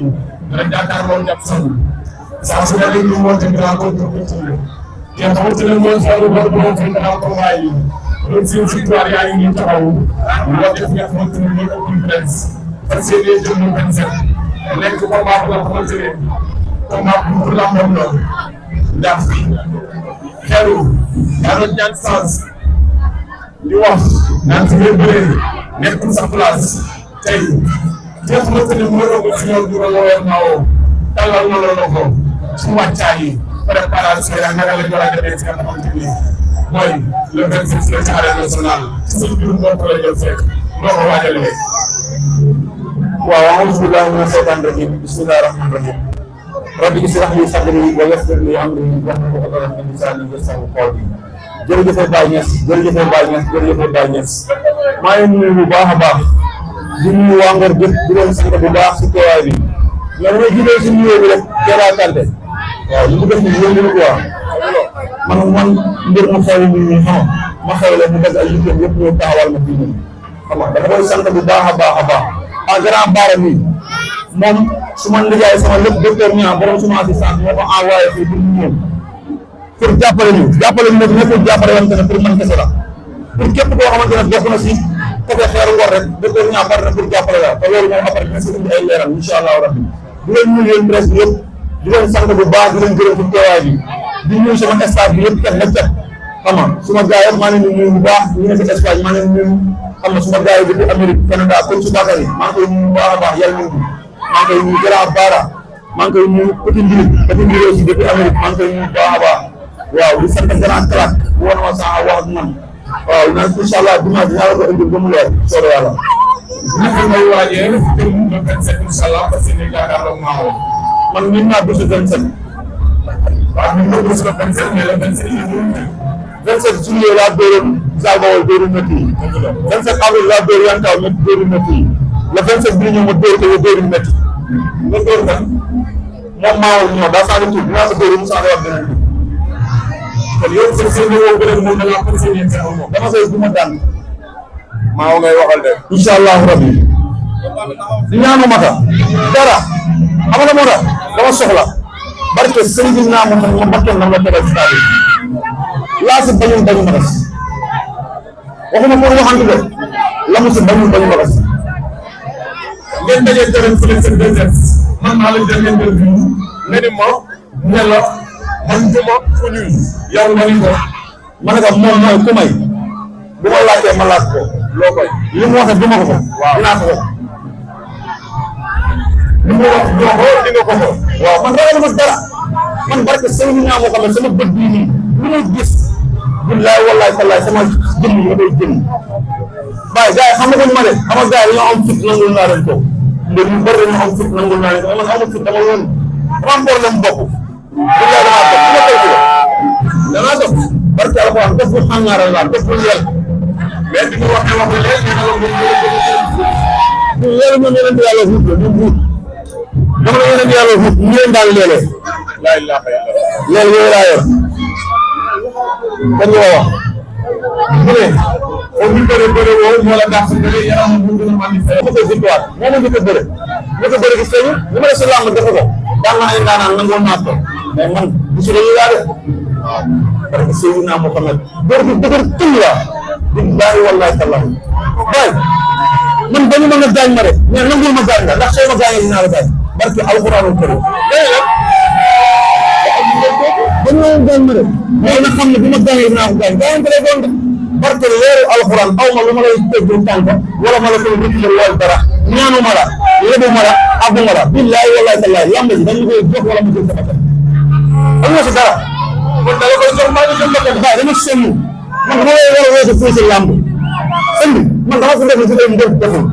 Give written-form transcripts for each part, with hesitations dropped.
yi dana jàkkaarloo jàpp sax saa su nekk ñu monté grand contre te xamante ne mooy xeeru bor bu doon fi grand combat yi loolu seen victoire yaa ngi nii taxaw nga def nga xamante ne mooy open press parce que les jeunes ñu 27 nekk combat bu nga xamante ne combat bu pour la moom la ndax xeeru yaa doon ñaan sens di wax naan fi ngay bëree nekkul sa place tey te xamante ne mooy romb si ñoom du la woowee Mao tàllal na la loxo su wàccaay yi préparation yi ak naka la ñu war a demee ci nga xamante ni mooy le 26 la ci arène nationale ci suñu biir mbokk la jël fekk noo ko waajalee. waaw a'uuzu billaahi mina shaytaani rajiim bismillaahi rahmaani rahiim rabbi ishrah li sadri wa yassir li amri wahlul uqdatan min lisaani yafqahu qawli jërëjëf Baye Niass jërëjëf Baye Niass jërëjëf Baye Niass maa ngi nuyu bu baax a baax di nuyu waa Ngor gépp di leen sant bu baax si teewaay bi mais damay jiital si nuyoo bi rek Kera Kanté waaw li mu def nii yëngu quoi man mbir mu xew mi xam ma xewle mu dagg ay yitteem yëpp ñëw taxawal ma fii nii xam nga dama koy sant bu baax a baax a baax en grand baara mi moom su ma liggéey sama lépp docteur Niang borom suma assistance moo ko envoyé fii pour ñu ñëw pour jàppale ñu nag nekkul jàppale wante ne pour man kese la pour képp koo xamante ne bokk na si côté Xeeru Ngor rek docteur Niang pare na pour jàppale la te loolu moom après dina si indi ay leeral incha allahu rabbi di leen nuyu yéen presse bi yëpp di leen sant bu baax di leen gërëm ci teewaay bi di nuyu sama staff bi yëpp kat la cat xam nga suma gars yëpp maa ngi leen di nuyu bu baax ñu nekk ci Espagne maa ngi leen di nuyu xam nga suma gars yi depuis Amérique Canada comme su Bakary maa ngi koy nuyu bu baax a baax yàlla nañu maa ngi koy nuyu Grand Bara maa ngi koy nuyu Petit Ndir aussi depuis Amérique maa ngi koy nuyu bu baax a baax waaw di sant Grand Claque woon ma sax wax ak man waaw naan incha allah dimanche dinaa la ko indil ba mu leer soobee yàlla. naka ngay waajee pour le 27 incha allah parce que ni jàkkaarloo Mao man mii naa bésu 27. waaw ñun ñoo bésu le 27 mais le 27 yi ñu 27 juillet laa dóoroon Zal Baol dóoru métti yi. 27 avril laa dóor Yankaw dóoru métti yi. le 27 bii ñëw ma dóor ko dóoru métti. nga dóor kan moom Mao ñëw daa saa tur dinaa ko dóor mu saa wax beneen bi. kon yow sa seen woo beneen moom da ngaa ko seen yéen seen moom. dama koy bu ma daan. Mao ngay waxal de. incha allahu rabbi. di ñaanu mata dara xam nga moo tax dama soxla barke sëriñ bi naa ma bakkan na ma tegal si taal bi laa si bañul bañu ma des waxuma pour waxantu de la mu si bañul bañu ma des ngeen dajee terrain fële seen deuxième man maa lañ dem interview nga ni ma ne la man juma fu ñuy yow nga ni ko ma ne ko moom mooy ku may bu ma laajtee ma laaj ko loo koy li mu waxee du ma ko ko dinaa ko ko li mu wax doo ko di nga ko ko waaw man ragaluma dara man barke sëriñ bi ñaa moo xam ne sama bët bii nii lu may gis billaay wallaay tallaay sama jëmm yi nga koy jëmm waaye gars yi xam nga ma de xam nga gars yi dañoo am fit nangul naa leen ko mbir yu bëri dañoo am fit nangul naa leen ko man amul fit dama woon dama am problème bopp billaay damaa dox su ma koy damaa dox barke alxuraan def bu xàngaaral laa def bu yel mais bi nga waxee wax léegi nga xam ne loolu moom yeneen di yàlla wut la ñu wut dama la yeneen di yàlla wut ñu leen daal léeg-léeg laa ilaaha illallaah léegi yooyu laa yor kon ñu wax mu ne au ñu bëre woo moo la dàq bëre yaram bu gën a manifesté ko victoire moo ma njëkk a bëre njëkk a bëre gi feeñu li ma def si làmb defe ko daan naa ay ndaanaan nangoon naa ko mais man bisu dañuy laa def waaw parce que Seydina Mohamed dóor bi dëgër tëll la billaahi wallaahi tallaahi bay man bañu ma nga gaañ ma de mais nangul ma gaañ la ndax soo ma gaañee dinaa la gaañ barke alxuraanul karim bañu ma gaañ ma de mais na xam ne bu ma gaañee dinaa ko gaañ gaañ ko lay doon de barke leeru alxuraan aw ma lu ma lay tëj tànk wala ma la koy rëcc wala dara ñaanu ma la lebu ma la abbu ma la billaahi wallaahi tallaahi lamb ji dañu koy jox wala mu jël sama kër am na si dara kon da nga koy jox maa ngi jël ma kër waaye dama sonn man dama lay war a weesu fii si lamb sëñ bi man dama ko def si ay mbir deful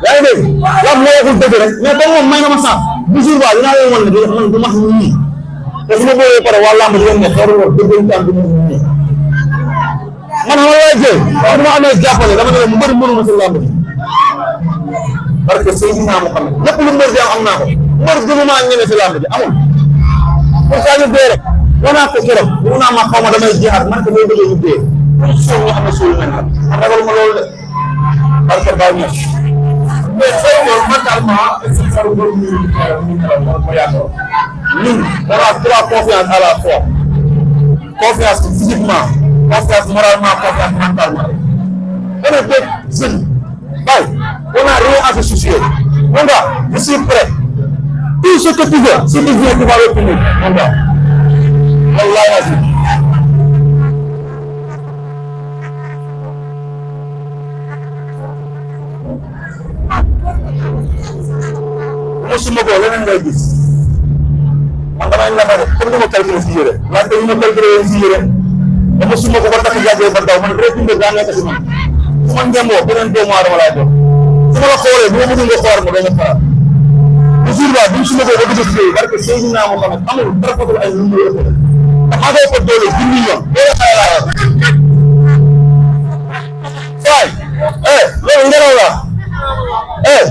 yaa ngi dégg lamb moo waxul dëgg rek mais comme moom may na ma sax bu jour ba dinaa leen wan ne man du ma xam nii te su ma boolee pare waa lamb di leen ne xeeru lool dëgg ñu du ma nii man xam nga lay jël waaw dama amee jàppale dama ne la mu bëri mënuma si lamb bi parce que Seydina Mohamed lépp lu mbër di am naa ko mbër gënuma ñeme si lamb ji amul pour ça ñu dee rek wanaa ko keroog bu naa ma xaw ma damay jeexaat man ko mooy bëggee ñu dee suul nga xam ne suul nañ la ragal ma loolu de parce que bàyyi mais xëy na mentalement est-ce que faru boobu ñu ko yaatoo. ñun on a trois confiance à la fois confiance physiquement confiance moralement confiance mentalement on est des jeunes bàyyi on n'a rien à se soucier mon gars je suis prêt tout ce que tu veux si tu viens tu vas l'obtenir mon gars wallahi azim mosuma ko leneen ngay gis man damay la fa comme dama calculer si yére wante ñu ma calculer si yére dama suma ko ba takk jaajëf ba daw man rek inde daa nekk si man su ma ngemboo beneen doomu aadama laay doon su ma la xoolee bu ma mënul nga xool ma doo ma xaar bu jour ba bu suma ko ba dugg si yooyu parce que sëy naa ma xamat amul dara fatul ay lu mu ëpp te maa koy ko doole junni yoon doole xay laa yor saay loolu ngelaw la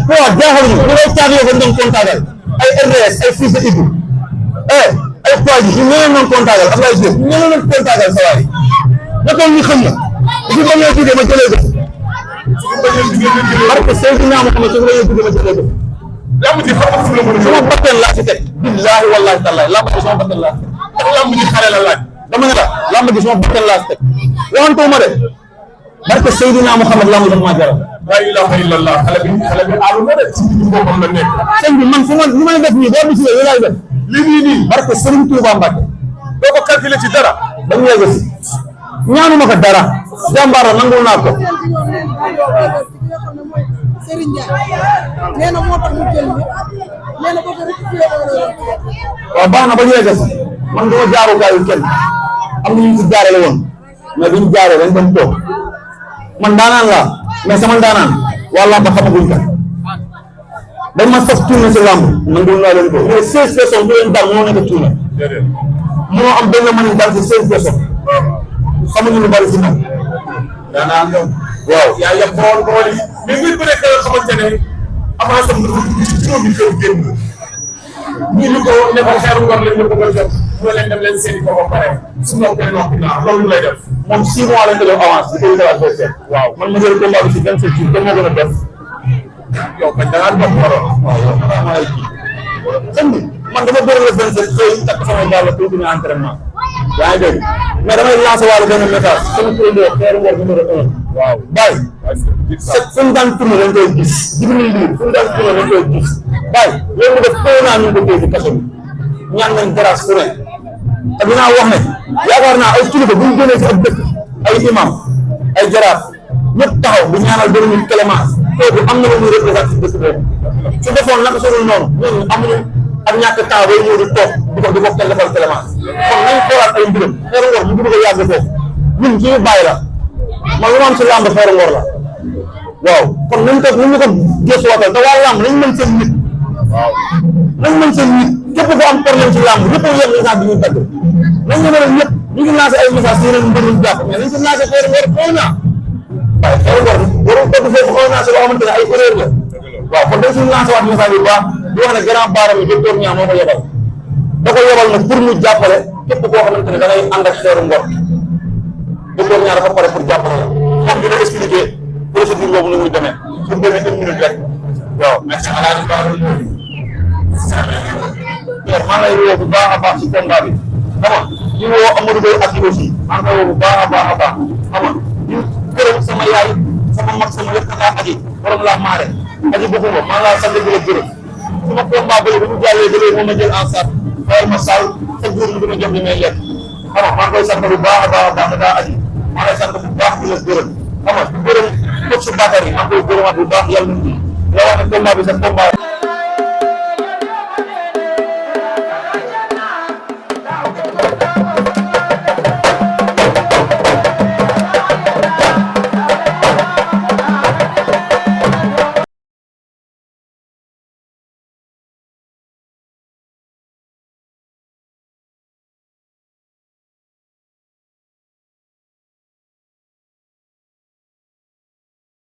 quoi jaaxal ñu ngay caag yoo ko doon kontaagal ay RDS ay fils de Ibou ay poids yi ñu ñëwee noonu kontaagal Abdoulaye Diop ñu ñëwee noonu kontaagal sa waay nga toog ñu xam na su ma ñëwee tuddee ma jëlee ko parce que Seydina Muhammad su ma ñëwee tuddee ma jëlee ko lamb ji xam nga fu la mën a sama bakkan laa ci teg billaahi wallaahi tallaahi lamb ji sama bakkan laa ci teg lamb ji xale la laaj. dama ne la lamb ji sama bakkan laa ci teg waxantoo ma de parce que Seydina Muhammad lamb dafa maa jaral laa ilaaha illallah xale bi aalu na de ci biir boppam la nekk. sëñ bi man fu ma li may def nii boo bisee yow laay def lii nii parce que Serigne Touba Mbacke doo ko calculer ci dara. ba mu yegg si ñaanuma ko dara jàmbaar la nangul naa ko Serigne Ndiaye nee na moo tax mu jël nee na boobu rek waaw baax na ba ñu yegg si man dama jaarukaayu kenn am na ñu si jaarale woon mais duñ jaaree dañ doon toog man daanaan laa mais sama daanaan waa làmb xamaguñ ko dañ ma saf tuuna si làmb nangul naa leen ko mais 16 personnes bu leen daal moo nekk tuuna moo am benn mën daal si 16 personnes xamuñu lu bari si man daanaka ñoom. waaw yaa yem xool xool yi mais mbir bu nekk nga xamante ne avance am na ci juróomi kër génn ñu ko ne ko xeeru ngor lañ la bëgg a jot mu leen dem leen seeti ko ba pare su ma koy wax naa loolu lay def. moom 6 mois lañ ko jox avance di ko wutal adversaire waaw man ma jël combat bi si 27 jours kenn moo gën a def yow bañ da ngaa dox waroon. waaw yow xanaa maa ngi kii sëñ bi man dama bëri la 27 xëy takk sama dàll continuer entraînement yaa ngi dégg mais damay lancer wàllu benn message sama turandoo Xeeru Ngor numéro 1 waaw Baye fu ñu daan tourné dañ koy gis Jibril Ndour fu ñu daan tourné dañ koy gis Baye loolu mu def un an ñu ngi ko téye ci kaso bi ñaan nañ grâce fu ne te dinaa wax ne yaakaar naa ay kilifa bu ñu génnee si ak dëkk ay imam ay jaraaf ñëpp taxaw bu ñaanal benn nit Clémence kooku am na lu muy représenté si dëkk boobu su defoon naka solul noonu ñooñu amuñu ak ñàkk temps bay ñëw di toog di ko defal Clémence kon nañ xoolaat ay mbiram Xeeru Ngor ñu bëgg a yàgg foofu ñun suñu bàyyi la man lu ma am si làmb Xeeru Ngor la waaw kon nañ ko gëstuwaatal te waa làmb nañ mën seen nit waaw nañ mën seen nit képp ku am problème ci làmb ñëpp a yem message bi ñuy tagg nañ ñëmale ñëpp ñu ngi lancé ay message si yeneen mbir ñu jàpp mais nañ si lancé Xeeru Ngor un an waaye Xeeru Ngor warul tëdd foofu un an si loo xamante ne ay erreur la waaw kon dañ si lancé waat message bi bu baax di wax ne grand baram yi docteur Niang moo ko yebal da ko yebal nag pour mu jàppale képp koo xamante ne da ngay ànd ak Xeeru Ngor docteur Niang dafa pare pour jàppale la xam dina expliqué procédure boobu ni muy demee pour demee une minute rek waaw merci alaaji Ba maa lay woo bu baax a baax ci combat bi xam nga di woo Amadou Gueye ak aussi maa ngi koy woo bu baax a baax a baax xam nga di gërëm sama yaay sama mag sama lépp kaa aji borom laa maare aji bëgguma maa laa sant di la gërëm sama combat bële bu ñu jàllee ba léegi moom ma jël en charge xool ma saal sa góor ñu dina jox li may lekk xam nga maa ngi koy sant bu baax a baax a baax daa aji maa lay sant bu baax di la gërëm xam nga di gërëm coach Bakary maa ngi koy gërëmaat bu baax yàlla na la wax ne combat bi sa combat